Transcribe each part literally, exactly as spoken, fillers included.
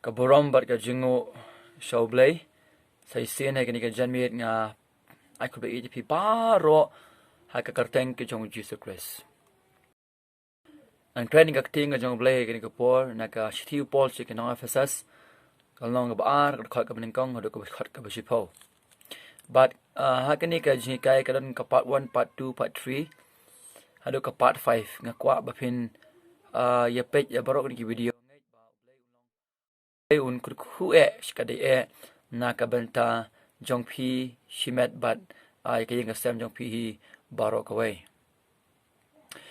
Ka burom bad ka jingnguh sha U Blei. Sa shisien ha kane ka janmiet nga ai khublei ïa phi baroh ha ka kyrteng ka jong U Jisu Khrist. Ngan kren ïa ka ktien ka jong U Blei ha kane ka por na ka shithi u Paul sha ki nong Ephesus, ka lynnong kaba ar, ka dkhot kaba nyngkong haduh ka dkhot kaba shiphew. Bad, ah, ha kane ka jinghikai ka don ka part one, part two, part three, haduh ka part five. Nga kwah ba phin, ah, ïa peit ïa baroh kine ki video. Blei un kyrkhu eh, shikatdei eh, na ka bynta jong phi shimet bad, ah, ïa ka ïing ka sem jong phi hi baroh kawei.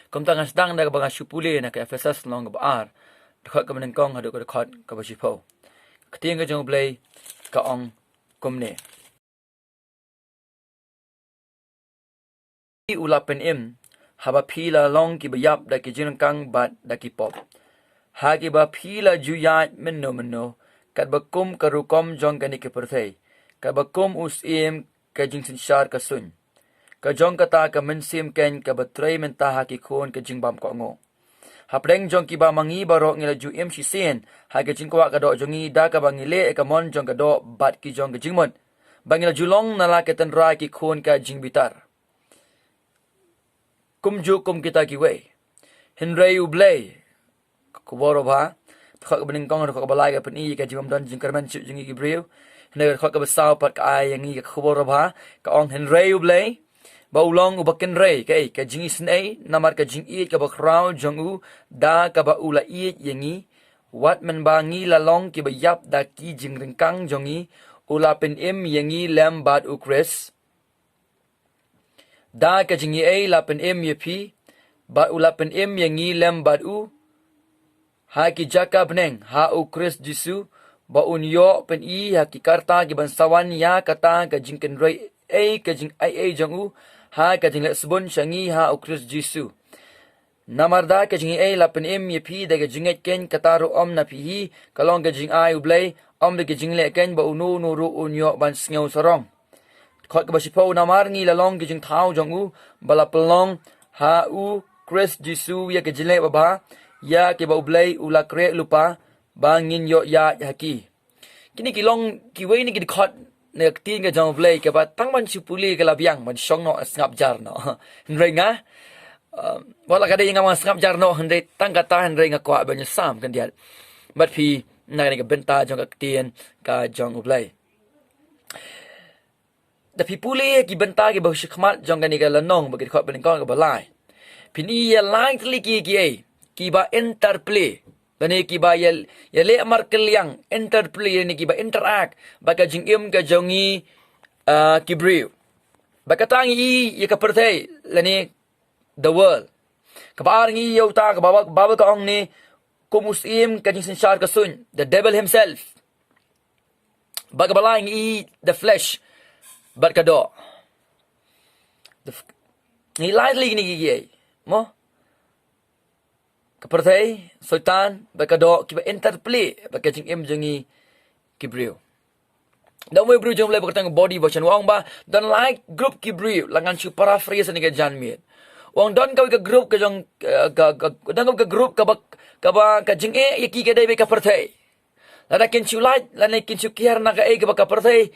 Kumta ngan sdang da kaba nga shu pule na ka Ephesus lynnong kaba ar, dkhot kaba nyngkong haduh ka dkhot kaba shiphew. Ka ktien ka jong U Blei ka ong kumne. U la pynim, haba phi la long kiba ïap da ki jingryngkang bad da ki pop. Ha kiba phi la ju ïaid mynno mynno, katba kum ka rukom jong kane ka pyrthei, katba kum u syiem ka jingsynshar ka suiñ. Ka jong kata ka mynsiem keiñ kaba trei mynta ha ki khun ka jingbam kohnguh. Hapdeng jong kiba ma ngi baroh ngi la ju im shisien ha ka jingkwah ka doh jong ngi, da kaba ngi leh ïa ka mon jong ka doh bad ki jong ka jingmut. Ba ngi la ju long na la ka tynrai ki khun ka jingbitar, kumjuh kum kita kiwei. Hynrei U Blei, ka khubor babha, dkhot kaba nyngkong, dkhot kaba lai ka pyni ïa ka jingbymdon jingkyrmen shuh jong ngi ki briew. Hynrei dkhot kaba saw pat ka ai ïa ngi ka khubor babha, ka ong hynrei U Blei, ba u long uba kynrei, kaei, ka jingisynei, namar ka jingïeit kaba khraw jong u, da kaba u la ïeit ïa ngi, wat mynba ngi la long kiba ïap da ki jingryngkang jong ngi, u la pynim ïa ngi lem bad U Khrist. Da ka jingïeit la pynim ïa phi, bad u la pynim ïa ngi lem bad u ha ki jaka bneng ha U Khrist Jisu, ba un ïoh pyni ha ki karta ki ban sa wan ïa kata ka jingkynrei, ei, ka jingaiei jong u, ha ka jingleh sbun sha ngi ha U Khrist Jisu. Namar da ka jingïeit la pynim ïa phi da ka jingngeit keiñ, kata ruh ym na phi hi, ka long ka jingai U Blei, ym da ka jingleh keiñ, ba uno uno ruh un ïoh ban sngew sarong. Dkhot kaba shiphew, namar ngi la long ki jingthaw jong u, ba la pynlong ha U Khrist Jisu ïa ka jingleh babha, ïa kiba U Blei u la khreh lypa ba ngin ïoh ïaid ha ki. Kine ki long kiwei na ki dkhot na ka ktien ka jong U Blei kaba tang ban shu pule ka la biang ban shong noh, sngap jar noh. Hynrei nga, um, wat la ka dei nga ma sngap jar noh, hynrei tang kata, hynrei nga kwah ban ïasam khyndiat bad phi na kane ka bynta jong ka ktien ka jong U Blei. Da phi pule ki bynta kiba shu khmat jong kane ka lynnong, ba ki dkhot ba nyngkong kaba lai, phin ïa lai tylli ki, kiei, kiba interplay, lane kiba ïa, ïaleh markylliang, interplay, lane kiba interact bad ka jingim ka jong ngi, ah, ki briew. Bad kata ngi i ïa ka pyrthei, lane the world. Kaba ar ngi i ïa uta, kaba Baibl ka ong ne, kum u syiem ka jingsynshar ka suiñ, the devil himself. Bad kaba lai ngi i the flesh, bad ka doh. The f-, ngi lai tylli kine ki, kiei, mo? Ka pyrthei, Soitan, bad ka doh, kiba interplay bad ka jingim jong ngi ki briew. Da u briew jong U Blei ba kyrteng body version, u ong ba don lai group ki briew, la ngan shu paraphrase ha kane ka janmiet. U ong don kawei ka group ka jong, eh, ka, ka, don kawei ka group kaba, kaba ka jingeh ïa ki ka dei beit ka pyrthei. Lada kin shu lait, lane kin shu kiar na kaei kaba ka pyrthei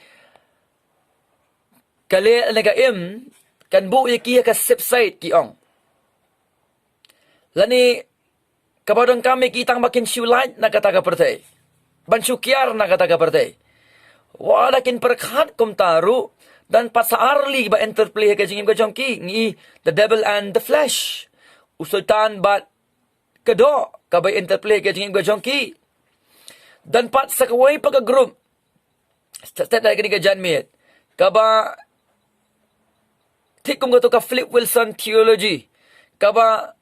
ka leh, lane ka im, kan buh ïa ki ha ka safe side, ki ong. Lane kaba donkam ïa ki tang ba kin shu lait na kata ka pyrthei, ban shu kiar na kata ka pyrthei. Wat la kin pyrkhat kumta ruh, don pat sa ar lei ba interplay ha ka jingim ka jong ki, ngi i the devil and the flesh. U Soitan bad ka doh, kaba interplay ha ka jingim ka jong ki. Don pat sa kawei pat ka group, stet, stet da kane ka janmiet, kaba thik kum kato ka Flip Wilson theology, kaba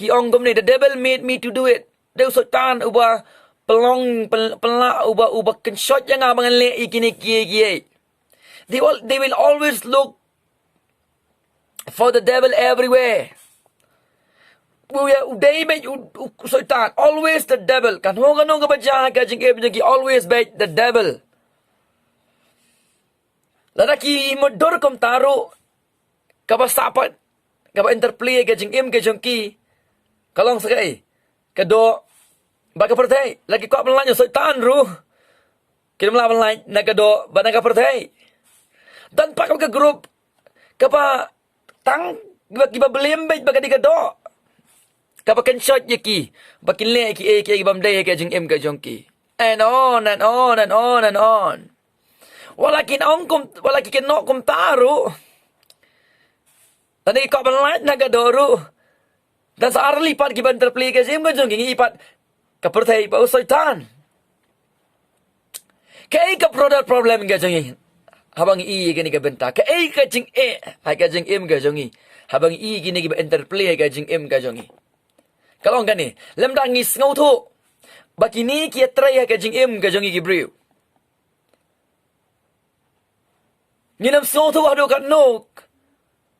ki ong kumne, the devil made me to do it. Dei u Soitan uba pynlong, pyn-, pynlah, uba, uba kynshoh ïa nga ba ngan leh ïa kine kiei kiei. They will, they will always look for the devil everywhere. U ïa, u dei beit u, u Soitan, always the devil. Kano kano kaba jia ha ka jingim jong ki, always beit the devil. Lada ki mutdur kumta ruh, kaba sah pat, kaba interplay ha ka jingim ka jong ki, ka long sa kaei? Ka doh, Ba ka pyrthei, la ki kwah ban lait na u Soitan ruh, kim lah ban lait na ka doh bad na ka pyrthei. Don pat ka group kaba tang kiba, kiba blame beit ba ka dei ka doh kaba kynshoh ïa ki ba kin leh kiei kiei ki bym dei ha ka jingim ka jong ki. And on and on and on and on. Wat la kin ong kum, wat la ki kynnoh kumta ruh, lane ki kwah ban lait na ka doh ruh, don sa ar lei pat kiba interpret ka jingim ka jong ki, ngi i pat ka pyrthei bad u Soitan. Kaei ka broader problem ka jong ngi haba ngi i ïa kane ka bynta? Kaei ka jingeh ha ka jingim ka jong ngi haba ngi i ïa kine kiba interpret ha ka jingim ka jong ngi? Ka long kane, lymda ngi sngewthuh ba kine ki ïatrei ha ka jingim ka jong ngi ki briew, ngin ym sngewthuh haduh katno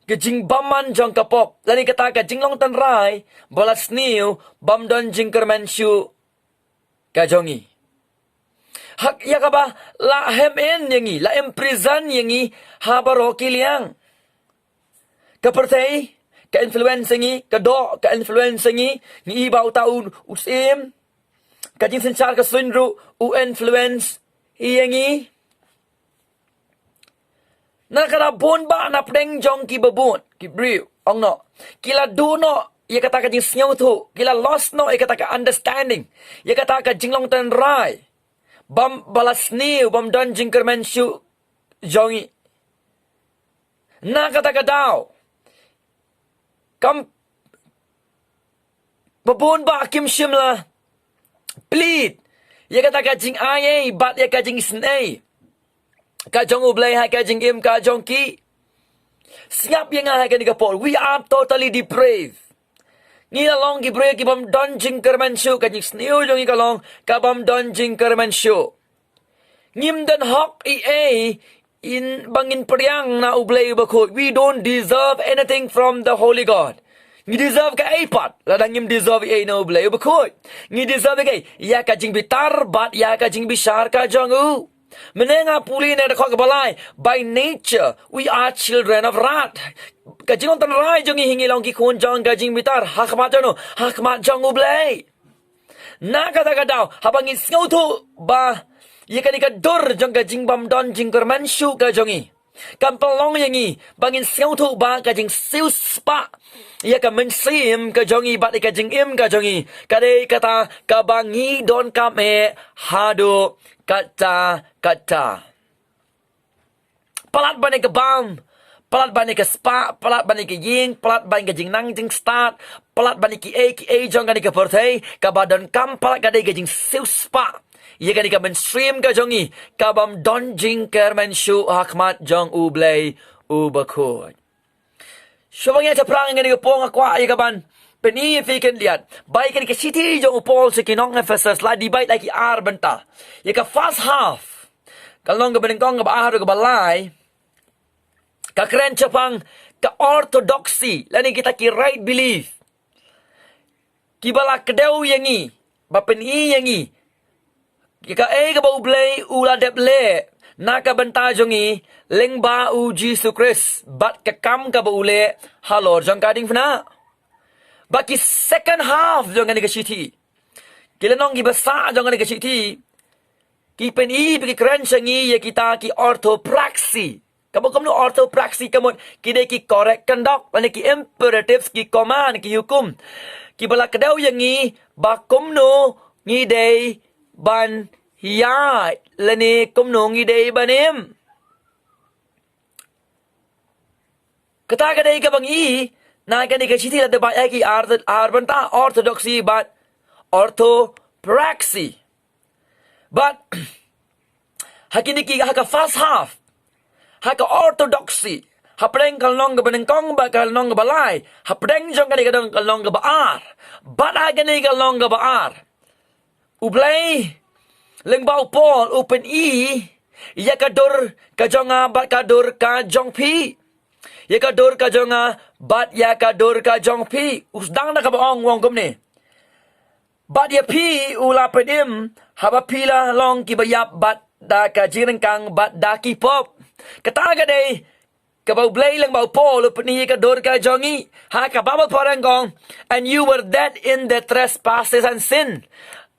ka jingbymman jong ka pop lane kata ka jinglong tynrai ba la sniew bym don jingkyrmen shuh ka jong ngi. Ha, ïa kaba la hem in ïa ngi, la imprison ïa ngi ha baroh ki liang. Ka pyrthei ka influence ïa ngi, ka doh ka influence ïa ngi, ngi i ba uta u, u syiem, ka jingsynshar ka suiñ ruh u influence ïa ngi. Na ka daw bun bah na pdeng jong kiba bun ki briew, ong noh, ki la duh noh ïa kata ka jingsngewthuh, ki la lost noh ïa kata ka understanding, ïa kata ka jinglong tynrai bym, ba la sniew bym don jingkyrmen shuh jong ngi. Na kata ka daw kam, ba bun bah kim shym la plead ïa kata ka jingai ei bad ïa ka jingisynei ka jong U Blei ha ka jingim ka jong ki. Sngap ïa nga ha kane ka por, we are totally depraved. Ngi la long ki briew ki bym don jingkyrmen shuh, ka jingsniew jong ngi ka long ka bym don jingkyrmen shuh. Ngim don hok ei ei ba ngin pdiang na U Blei U Bakhuid. We don't deserve anything from the Holy God. Ngi deserve kaei pat lada ngim deserve ei ei na U Blei U Bakhuid? Ngi deserve ïa kaei? Ïa ka jingbitar bad ïa ka jingbishar ka jong u. Mynne nga pule na ka dkhot kaba lai, by nature we are children of wrath. Ka jinglong tynrai jong ngi hi, ngi long ki khun jong ka jingbitar. Ha khmat jong no? Ha khmat jong U Blei. Na kata ka daw haba ngin sngewthuh ba ïa kane ka dur jong ka jingbym don jingkyrmen shuh ka jong ngi kan pynlong ïa ngi ba ngin sngewthuh ba ka jingsiewspah ïa ka mynsiem ka jong ngi bad ïa ka jingim ka jong ngi ka dei kata kaba ngi donkam eh haduh katta katta. Palat ban ïa ka bam, palat ban ïa ka spah, palat ban ïa ka ïing, palat ban ïa ka jingnang jingstad, palat ban ïa kiei kiei jong kane ka pyrthei, kaba donkam palat ka dei ka jingsiewspah ïa kane ka mynsiem ka jong ngi ka bym don jingkyrmen shuh ha khmat jong U Blei U Bakhuid. Shuwa ban ïa shaphrang ïa kane ka por nga kwah ïa kaban pyni ïa phi khyndiat ba ïa kane ka shithi jong u Paul sha ki nong Ephesus la divide la ki ar bynta. Ïa ka first half, ka lynnong kaba nyngkong, kaba ar, kaba lai, ka kren shaphang ka orthodoxy lane kita ki right belief kiba la kdew ïa ngi, ba pyni ïa ngi ïa kaei kaba U Blei u la dep leh na ka bynta jong ngi lyngba U Jisu Khrist bad ka kam kaba u leh halor jong ka diengphna. Bad ki second half jong kane ka shithi, ki lynnong kiba sah jong kane ka shithi, ki pyni bad ki kren sha ngi ïa kita ki orthopraxy. Kaba kumno orthopraxy? Ka mut ki dei ki correct conduct lane ki imperatives, ki command, ki hukum kiba la kdew ïa ngi ba kumno ngi dei ban ïaid lane kumno ngi dei ban im. Kata ka dei kaba ngi i na kane ka shithi, la divide ïa ki ar, ar bynta, orthodoxy bad orthopraxy. Bad ha kine ki, ha ka first half, ha ka orthodoxy, hapdeng ka lynnong kaba nyngkong bad ka lynnong kaba lai, hapdeng jong kane ka dang ka lynnong kaba ar. Bad ha kane ka lynnong kaba ar, U Blei lyngba u Paul u pyni ïa ka dur ka jong nga bad ka dur ka jong phi, ïa ka dur ka jong nga bad ïa ka dur ka jong phi. U sdang da kaba ong, u ong kumne: Bad ïa phi u la pynim haba phi la long kiba ïap bad da ka jingryngkang bad da ki pop. Kata ka dei kaba U Blei lyngba u Paul u pyni ïa ka dur ka jong ngi. Ha ka Bible phareng ka ong, "And you were dead in the trespasses and sin."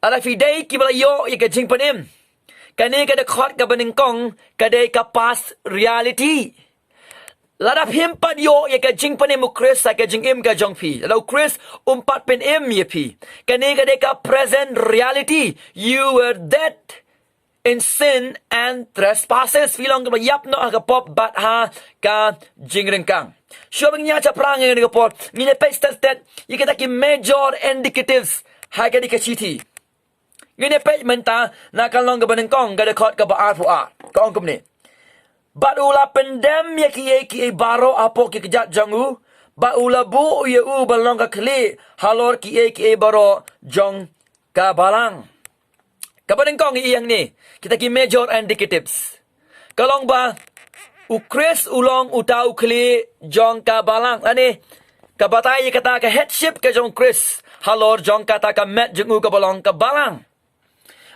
Lada phi dei kiba la ïoh ïa ka jingpynim, kane ka dkhot kaba nyngkong ka dei ka past reality. Lada phim pat ïoh ïa ka jingpynim u Khrist ha ka jingim ka jong phi, lada u Khrist um pat pynim ïa phi, kane ka dei ka present reality. You were dead in sin and trespasses. Phi long kiba ïap noh ha ka pop bad ha ka jingryngkang. Shuwa ban ïa shaphrang ïa kane ka por, ngin ïa peit stet stet ïa kita ki major indicatives ha kane ka shithi. Ngin ïa peit mynta na ka lynnong kaba nyngkong, ka dkhot kaba arphew ar. Ka ong kumne: Bad u la pyndem ïa kiei kiei baroh hapoh ki kjat jong u, bad u la buh ïa u ban long ka khlieh halor kiei kiei baroh jong ka balang. Kaba nyngkong, ïa hangne kita ki major indicatives. Ka long ba u Khrist u long uta u khlieh jong ka balang. Lane ka batai ïa kata ka headship ka jong u Khrist halor jong kata ka met jong u kaba long ka balang.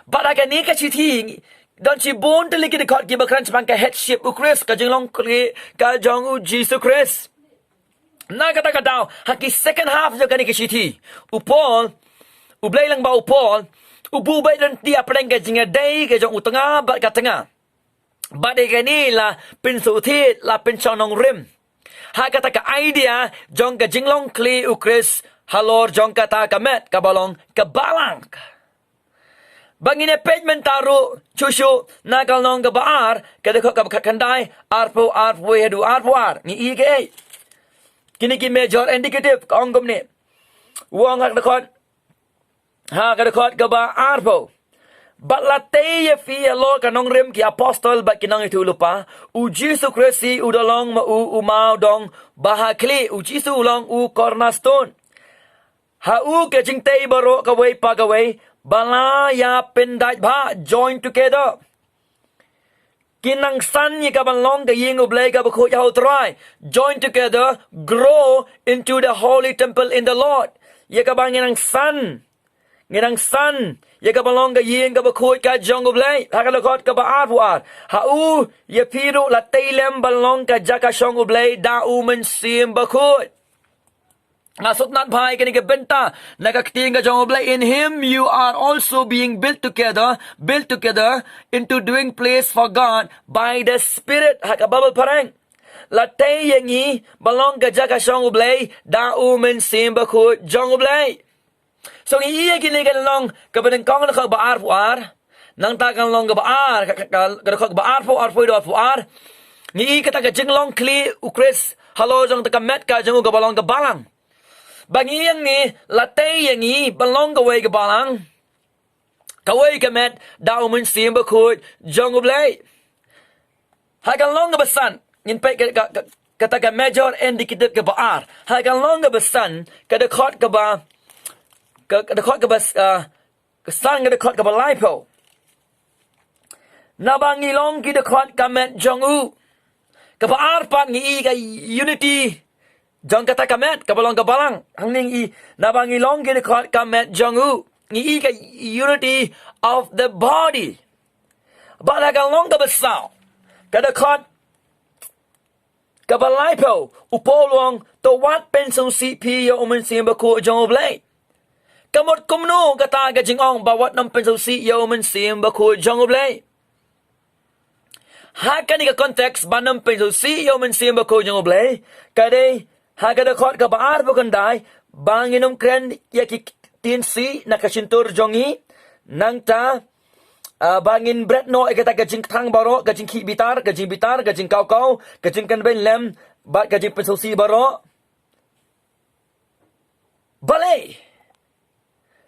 Bad ha kane ka shithi don shibun tylli ki dkhot kiba kren shaphang ka headship u Khrist, ka jinglong khlieh ka jong u Jisu Khrist. Na kata ka daw, ha ki second half jong kane ka shithi, u Paul, u Blei lyngba u Paul, u buh beit lynti hapdeng ka jingïadei ka jong u tnga bad ka tnga. Bad ïa kane la pynsngewthuh, la pynshong nongrim ha kata ka idea jong ka jinglong khlieh u Khrist halor jong kata ka met kaba long ka balang. Ba ngin ïa peit mynta ruh shuh shuh na ka lynnong kaba ar, ka dkhot kaba khatkhyndai, arphew, arphew wei haduh arphew ar. Ngi i kaei kine ki major indicative, ka ong kumne. U ong ha ka dkhot, ha ka dkhot kaba arphew: Bad la tei ïa phi halor ka nongrim ki apostol bad ki nongïathuhlypa, u Jisu Khrist hi u da long ma u u maw dong ba ha khlieh, u Jisu u long u cornerstone. Ha u ka jingtei baroh kawei pa kawei ba la ïa pyndait bha, join together, ki nang san ïa ka ban long ka ïing U Blei kaba khuid ha U Trai. Join together, grow into the holy temple in the Lord. Ïa kaba ngi nang san, ngi nang san ïa ka ban long ka ïing kaba khuid ka jong U Blei. Ha ka dkhot kaba arphew ar: Ha u ïa phi ruh la tei lem ban long ka jaka shong U Blei da U Mynsiem Bakhuid. Nga sngewtynnat bha ïa kane ka bynta na ka ktien ka jong U Blei: In him you are also being built together, built together into dwelling place for God by the Spirit. Ha ka Baibl phareng, la tei ïa ngi ban long ka jaka shong U Blei da U Mynsiem Bakhuid jong U Blei. So ngi i ïa kine ka lynnong kaba nyngkong, ka dkhot kaba arphew ar. Nangta ka lynnong kaba ar, ka, ka, ka, ka dkhot kaba arphew, arphew wei haduh arphew ar. Ngi i kata ka jinglong khlieh u Khrist halor jong kata ka met ka jong u kaba long ka balang. Ba ngi i hangne, la tei ïa ngi ban long kawei ka balang, kawei ka met da U Mynsiem Bakhuid jong U Blei. Ha ka lynnong kaba san, ngin peit ka, ka, ka, kata ka major indicative kaba ar. Ha ka lynnong kaba san, ka dkhot kaba, ka, ka dkhot kaba, ah, ka san, ka dkhot kaba laiphew: Naba ngi long ki dkhot ka met jong u. Kaba ar pat, ngi i ka unity jong kata ka met kaba long ka balang. Hangne ngi i: Naba ngi long ki dkhot ka met jong u. Ngi i ka unity of the body. Bad ha ka lynnong kaba saw, ka dkhot kaba laiphew, u Paul u ong: To wat pynsngewsih phi ïa U Mynsiem Bakhuid jong U Blei. Ka mut kumno kata ka jingong ba wat nym pynsngewsih ïa U Mynsiem Bakhuid jong U Blei? Ha kane ka context, ba nym pynsngewsih ïa U Mynsiem Bakhuid jong U Blei, ka dei ha ka dkhot kaba arphew khyndai, ba ngin nym kren ïa ki ktien sih na ka shyntur jong ngi. Nangta, ah, ba ngin bret noh ïa kata ka jingkthang baroh, ka jingkhih bitar, ka jingbitar, ka jingkaw kaw, ka jingkynbeiñ lem bad ka jingpynsngewsih baroh. Balei?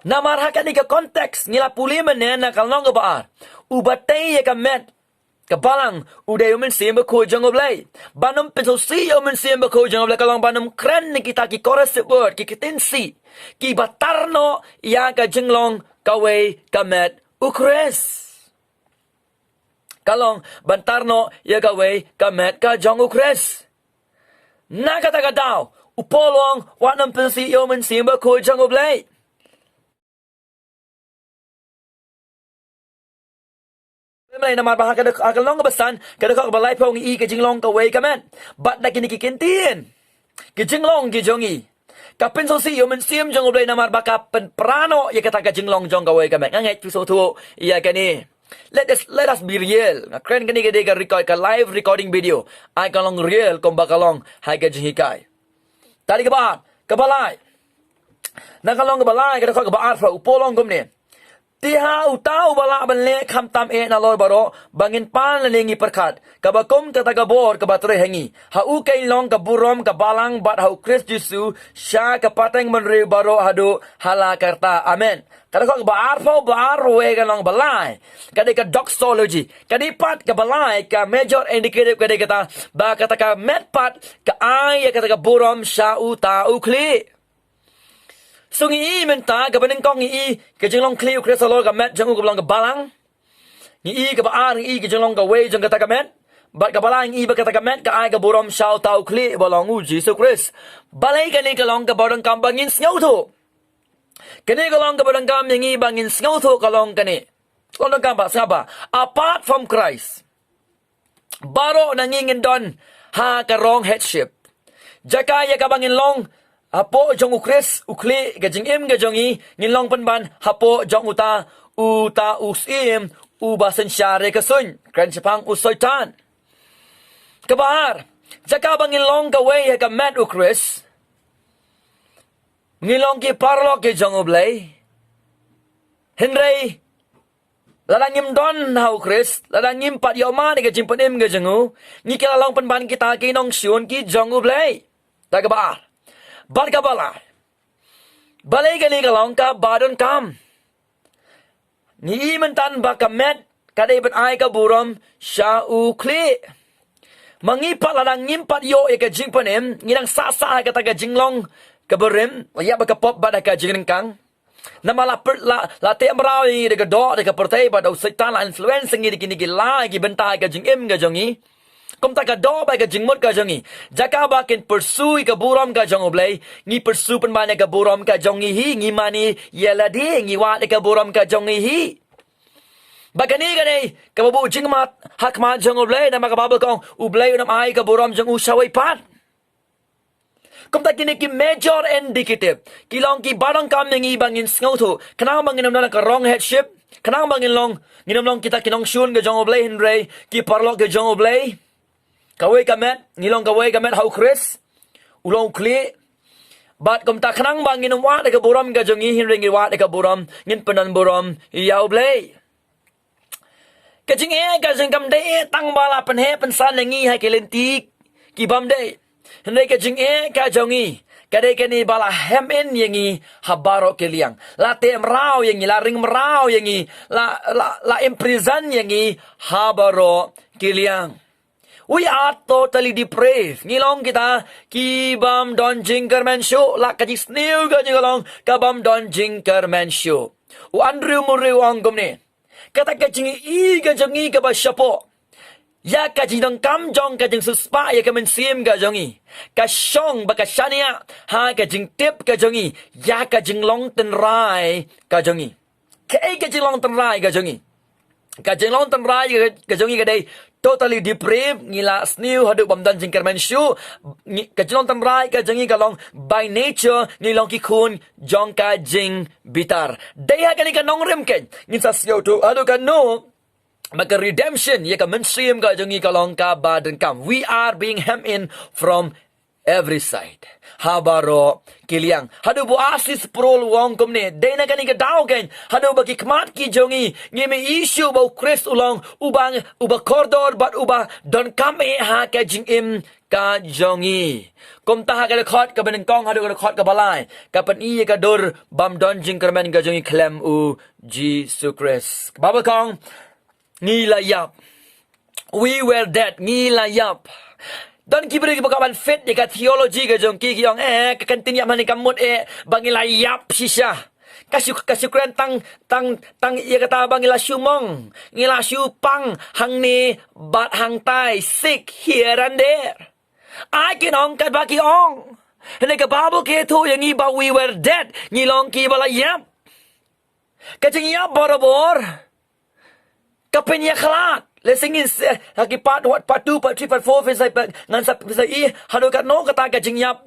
Namar ha kane ka context ngi la pule mynne na ka lynnong kaba ar, uba tei ïa ka met ka balang u dei U Mynsiem Bakhuid jong U Blei. Ba nym pynsngewsih ïa U Mynsiem Bakhuid jong U Blei ka long ba nym kren ïa kita ki corrosive word, ki ktien sih kiba tar noh ïa ka jinglong kawei ka met U Khrist. Ka long ban tar noh ïa kawei ka met ka jong U Khrist. Na kata ka daw, u Paul u ong, wat nym pynsngewsih ïa U Mynsiem Bakhuid jong U Blei. Namar ba ha ka, ha ka lynnong kaba san, ka dkhot kaba laiphew, ngi i ka jinglong kawei ka met. Bad da kine ki ktien, ki jinglong ki jong ngi, Ka pynsngewsih ïa u Mynsiem jong U Blei namar ba ka pynpra noh ïa kata ka jinglong jong kawei ka met. Nga ngeit phi sngewthuh ïa kane. Let us, let us be real. Nga kren kane ka dei ka record, ka live recording video. Ai ka long real kumba ka long ha ka jinghikai. Tali kaba ar, kaba lai. Na ka lynnong kaba lai, ka dkhot kaba arphew, u Paul u ong kumne. Te ha uta uba lah ban leh khamtam eh nalor baroh, ba ngin pan lane ngi pyrkhat, kaba kum kata ka bor kaba trei ha ngi. Ha u keiñ long ka burom, ka balang bad ha u Khrist Jisu sha ka pateng bynriew baroh haduh hala karta. Amen. Ka dkhot kaba arphew, ba arphew wei ka long ba lai. Ka dei ka doxology. Ka dei pat kaba lai, ka major indicative ka dei kata, ba kata ka met pat ka ai ïa kata ka burom sha uta u khlieh. So ngi i mynta kaba nyngkong ngi i ka jinglong khlieh u Khrist halor ka met jong u kaba long ka balang. Ngi i kaba ar ngi i ka jinglong kawei jong kata ka met. Bad kaba lai ngi i ba kata ka met ka ai ka burom sha uta u khlieh ba long u Jisu Khrist. Balei kane ka long kaba donkam ba ngin sngewthuh? Kane ka long kaba donkam ïa ngi ba ngin sngewthuh ka long kane. Long donkam ba sngap ba. Apart from Christ, baroh na ngi ngin don ha ka wrong headship. Jaka ïa kaba ngin long hapoh jong u Khrist u khlieh, ka jingim ka jong ngi ngin long pynban hapoh jong uta, uta u syiem uba synshar ïa ka suiñ, kren shaphang u Soitan. Kaba ar, jaka ba ngin long kawei ha ka met u Khrist, ngin long ki paralok ki jong U Blei. Hynrei lada ngim don ha u Khrist, lada ngim pat ïoh mad ïa ka jingpynim ka jong u, ngi ki la long pynban kita ki nongshun ki jong U Blei. Kata kaba ar. Bad kaba lai, balei kane ka long kaba donkam? Ngi i mynta ba ka met ka dei ban ai ka burom sha u khlieh. Ma ngi pat lada ngim pat ïoh ïa ka jingpynim, ngi dang sah sah ha kata ka jinglong kaba rim, la ïap ha ka pop bad ha ka jingryngkang. Namar la pyrshah, la, la teh mraw ïa ngi da ka doh, da ka pyrthei bad da u Soitan, la influence ïa ngi da kine ki la, ki bynta ha ka jingim ka jong ngi. Kumta ka doh bad ka jingmut ka jong ngi, jaka ba kin pursue ïa ka burom ka jong U Blei, ngi pursue pynban ïa ka burom ka jong ngi hi, ngi mane ïa lade, ngi wad ïa ka burom ka jong ngi hi. Bad kane ka dei kaba buh jingmut ha khmat jong U Blei, namar ka Baibl ka ong, U Blei un ym ai ka burom jong u sha wei pat. Kumta kine ki major indicative ki long kiba donkam ïa ngi ba ngin sngewthuh, khnang ba ngin ym don ha ka wrong headship, khnang ba ngin long, ngin ym long kita ki nongshun ka jong U Blei, hynrei ki paralok ka jong U Blei. Kawei ka met, ngi long kawei ka met ha u Khrist, u long u khlieh. Bad kumta khnang ba ngin ym wad ïa ka burom ka jong ngi, hynrei ngi wad ïa ka burom, ngin pyndon burom ïa U Blei. Ka jingeh ka jong ngi kam dei tang ba la pynheh pynsan ïa ngi ha ki lynti ki bym dei. Hynrei ka jingeh ka jong ngi ka dei kane ba la hem in ïa ngi ha baroh ki liang. La teh mraw ïa ngi, la ring mraw ïa ngi, la, la, la imprison ïa ngi ha baroh ki liang. We are totally depraved. Ngi long kita ki bym don jingkyrmen shuh, la ka jingsniew ka jong ngi ka long ka bym don jingkyrmen shuh. U Andrew Murray u ong kumne. Kata ka jingïohi ka jong ngi kaba shapoh ïa ka jingdonkam jong ka jingsiewspah ïa ka mynsiem ka jong ngi, ka shong bad ka shaniah ha ka jingtip ka jong ngi ïa ka jinglong tynrai ka jong ngi. Kaei ka jinglong tynrai ka jong ngi? Ka jinglong tynrai ka, ka jong ngi ka dei totally depraved, ngi la sniew haduh bym don jingkyrmen shuh. Ngi, ka jinglong tynrai ka jong ngi ka long by nature, ngi long ki khun jong ka jingbitar. Dei ha kane ka nongrim keiñ ngin sa sngewthuh haduh katno ba ka redemption ïa ka mynsiem ka jong ngi ka long kaba donkam. We are being hemmed in from every side. Ha baroh ki liang. Haduh ba u Arcee Sproul u ong kumne, dei na kane ka daw keiñ haduh ba ki khmat ki jong ngi ngim ïohi shuh ba u Khrist u long uba, uba kordor bad uba donkam eh ha ka jingim ka jong ngi. Kumta ha ka dkhot kaba nyngkong haduh ka dkhot kaba lai, ka pyni ïa ka dur bym don jingkyrmen ka jong ngi khlem u Jisu Khrist. Ka Baibl ka ong, ngi la ïap. We were dead, ngi la ïap. Don ki briew kiba kwah ban fit ïa ka theology ka jong ki, ki ong, eh, ka ktien ïap hangne kam mut eh ba ngi la ïap shisha. Ka shu, ka shu kren tang, tang, tang ïa kata ba ngi la shu mong, ngi la shu pang hangne bad hangtai, sick here and there. Ai kin ong katba ki ong. Hynrei ka Baibl ka ïathuh ïa ngi ba we were dead, ngi long kiba la ïap. Ka jingïap barabor ka pynïakhlad. Lehse ngin sa, ha ki part one, part two, part three, part four, phin sa, ngan sa, phin sa ïohi haduh katno kata ka jingïap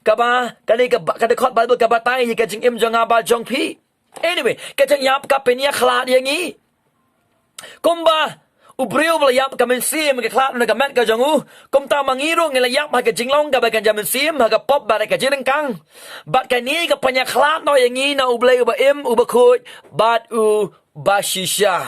kaba, kane ka ba-, ka dkhot Baibl ka batai ïa ka jingim jong nga bad jong phi. Anyway, ka jingïap ka pynïakhlad ïa ngi. Kumba u briew ba la ïap ka mynsiem ka khlad na ka met ka jong u, kumta ma ngi ruh ngi la ïap ha ka jinglong kaba kynja mynsiem, ha ka pop bad ha ka jingryngkang. Bad kane ka pynïakhlad noh ïa ngi na U Blei uba im, uba khuid, bad uba shisha.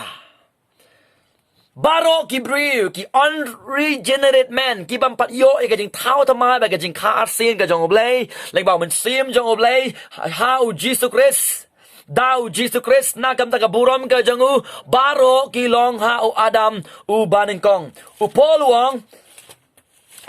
Baroh ki briew, ki unregenerate man, ki bym pat ïoh ïa ka jingthaw thymmai bad ka jingkha arsien ka jong U Blei, lyngba u mynsiem jong U Blei, ha u Jisu Khrist. Da u Jisu Khrist, na ka bynta ka burom ka jong u, baroh ki long ha u Adam uba nyngkong. U Paul u ong,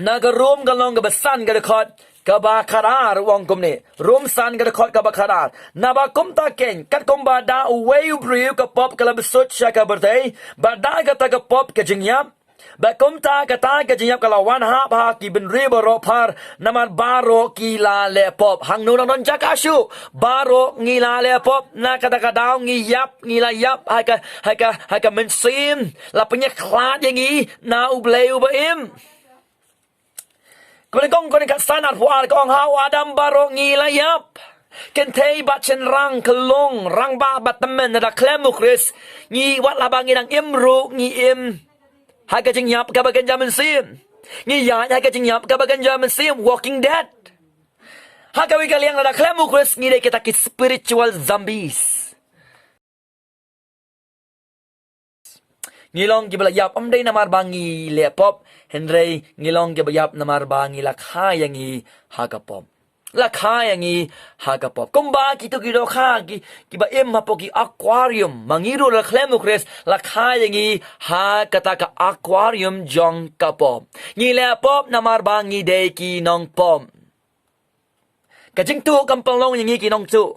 na ka Rom ka lynnong kaba san ka dkhot kaba khatar u ong kumne. Rom san ka dkhot kaba khatar. Naba kumta keiñ, kat kumba da uwei u briew ka pop ka la bsut sha ka pyrthei, bad da kata ka pop ka jingïap. Bad kumta kata ka jingïap ka la wan hap ha ki bynriew baroh phar, namar baroh ki la leh pop. Hangno nang don jaka shuh, baroh ngi la leh pop, na kata ka daw ngi ïap, ngi la ïap ha ka, ha ka, ha ka mynsiem, la pynïakhlad ïa ngi na U Blei uba im. Kaba nyngkong Korinth khatsan arphew ar ka ong ha u Adam baroh ngi la ïap. Kynthei bad shynrang, khyllung, rangbah bad tymmen, lada khlem u Khrist, ngi wat laba ngi dang im ruh ngi im ha ka jingïap kaba kynja mynsiem. Ngi ïaid ha ka jingïap kaba kynja mynsiem, walking dead. Ha kawei ka liang lada khlem u Khrist ngi dei kita ki spiritual zombies. Ngi long kiba la ïap, ym dei namar ba ngi leh pop, hynrei ngi long kiba ïap namar ba ngi la kha ïa ngi ha ka pop. La kha ïa ngi ha ka pop. Kumba kito ki dohkha ki, kiba im hapoh ki aquarium, ma ngi ruh la khlem u Khrist, la kha ïa ngi ha kata ka aquarium jong ka pop. Ngi leh pop namar ba ngi dei ki nongpop. Ka jingtuh kam pynlong ïa ngi ki nongtuh.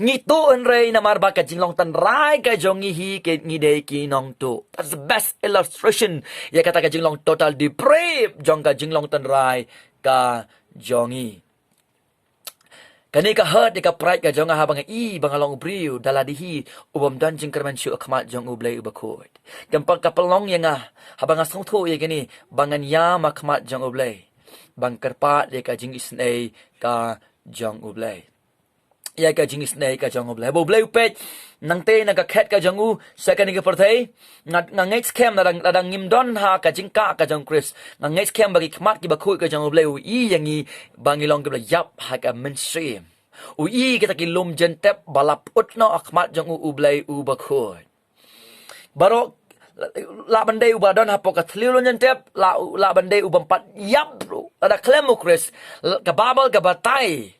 Ngi tuh hynrei namar ba ka jinglong tynrai ka jong ngi hi, ki, ngi dei ki nongtuh. That's the best illustration ïa kata ka jinglong total depraved jong ka jinglong tynrai ka jong ngi. Kane ka hurt ïa ka pride ka jong nga haba nga i ba nga long u briew da lade hi u bym don jingkyrmen shuh ha khmat jong U Blei uba khuid. Kam pat ka pynlong ïa nga haba nga sngewthuh ïa kane ba ngan ïam ha khmat jong U Blei. Ba nga kyrpad ïa ka jingisynei ka jong U Blei. Ïa ka jingisynei ka jong U Blei. Ba U Blei u peit nangta na ka khet ka jong u sha kane ka pyrthei. Nga, nga ngeit skhem lada, lada ngim don ha ka jingkah ka jong u Khrist, nga ngeit skhem ba ki khmat kiba khuid ka jong U Blei u i ïa ngi ba ngi long kiba la ïap ha ka mynsiem. U i kita ki lum jyntep ba la pyut noh ha khmat jong u, U Blei uba khuid. Baroh lah ban dei uba don hapoh ka thliew lum jyntep, lah, lah ban dei u bym pat ïap ruh. Lada khlem u Khrist, ka Baibl ka batai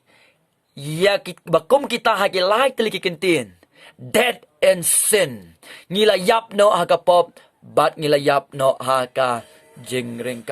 ïa ki, ba kum kita ha ki lai tylli ki kyntien. Dead in sin. Ngi la ïap noh ha ka pop, bad ngi la ïap noh ha ka jingryngkang.